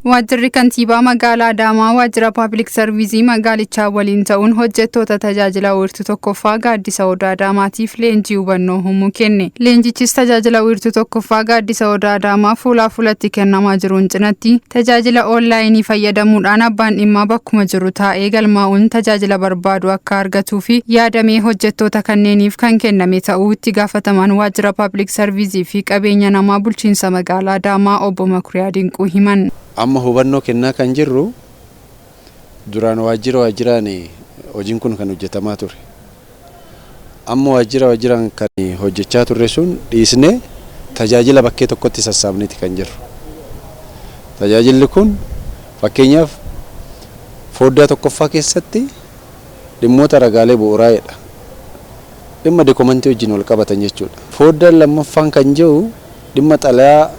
Waajjirri kantiibaa magaalaa Adaamaa waajjira paabilik sarviizii magaalichaa waliin ta'uun hojjettoota tajaajila wiirtuu tokkoffaa Gaaddisa Odaa Adaamaatiif leenjii hubannoo uumuu kenne. Leenjichis tajaajila wiirtuu tokkoffaa Gaaddisa Odaa Adaamaa fuulaa fuulatti kennamaa jiruun cinatti tajaajila oonlaayinii fayyadamuudhaan abbaan dhimmaa bakkuma jiru taa'ee galmaa'uun tajaajila barbaadu akka argatuu fi yaadamee hojjettoota kanneeniif kan kenname ta'uu itti gaafatamaan waajjira paabilik sarviizii fi qabeenya namaa bulchiinsa magaalaa Adaamaa obbo Makuriyaa Dinquu himan. Amma hubannoo kennaa kan jirru, duraan waajjira waajjiraan hojiin kun kan hojjetamaa ture. Amma waajjira waajjiraan kan hojjechaa turre sun dhiisnee tajaajila bakkee tokkotti sassaabneeti kan jirru. Tajaajilli kun fakkeenyaaf foddaa tokkoffaa keessatti dhimmoota ragaalee bu'uuraa'edha. Dhimma dookumentii wajjin wal qabatan jechuudha. Foddaan lammaffaan kan jiru dhimma xalayaa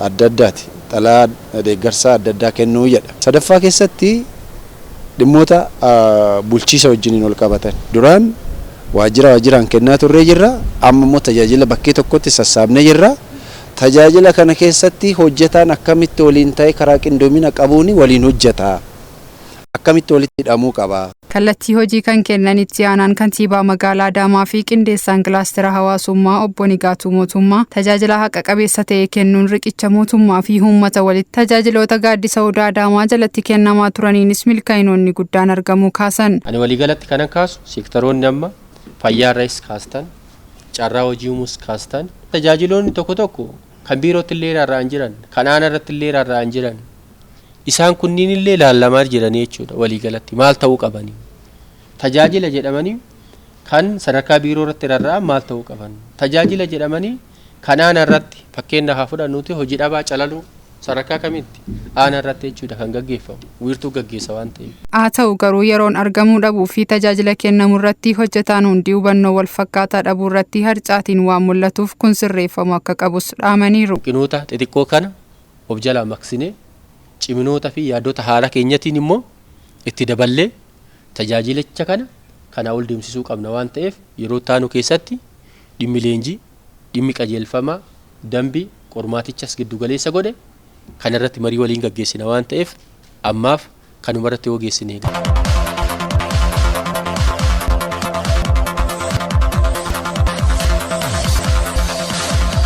adda addaati. Xalayaa deeggarsaa adda addaa kennuu jedha. Sadaffaa keessatti dhimmoota bulchiisa wajjiniin wal qabatan. Duraan waajjira waajjiraan kennaa turree jirra. Amma immoo tajaajila bakkee tokkotti sassaabnee jirra. Tajaajila kana keessatti hojjetaan akkamitti waliin ta'e karaa qindoomina qabuun waliin hojjeta. Akkamitti walitti hidhamuu qaba. Kallattii hojii kan kennan itti aanaan kantiibaa magaalaa Adaamaa fi qindeessaan kilaastera hawaasummaa obbo Nigaatuu Mootummaa tajaajila haqa qabeessa ta'e kennuun riqicha mootummaa fi uummata walitti tajaajiloota Gaaddisa Odaa Adaamaa jalatti kennamaa turaniinis milkaa'inoonni guddaan argamuu kaasan. Ani waliigalatti kanan kaasu, seektaroonni amma fayyaarras kaastan, carraa hojii uumuus kaastan, tajaajiloonni tokko tokko kan biirootti illee rarra'an jiran, kan aanaa irratti illee rarra'an jiran, isaan kunniin illee ilaalamaa jiranii jechuudha. Waliigalatti maal ta'uu qabanii, tajaajila jedhamanii kan sadarkaa biiroo irratti rarra'an maal ta'uu qaban, tajaajila jedhamanii kan aanaa irratti, fakkeenyaaf haa fudhannuuti, hojii dhabaa calaluu sadarkaa kamitti aanaa irratti jechuudha kan gaggeeffamu wiirtuu gaggeessa waan ta'eef. Haa ta'u garuu, yeroon argamuu dhabuu fi tajaajila kennamu irratti hojjetaan hundi hubannoo wal fakkaataa dhabuu irratti harcaatiin waan mul'atuuf kun sirreeffamu akka qabus dhaamaniiru. Hanqinoota xixiqqoo kana of jalaa maqsinee, ciminoota fi yaadota haaraa keenyatiin immoo itti daballee tajaajilicha kana kanaa ol deemsisuu qabna waan ta'eef, yeroo taanu keessatti dhimmi leenjii, dhimmi qajeelfamaa, dambii qormaatichas giddu galeessa godhe kana irratti marii waliin gaggeessina waan ta'eef, ammaaf kanuma irratti yoo geessine.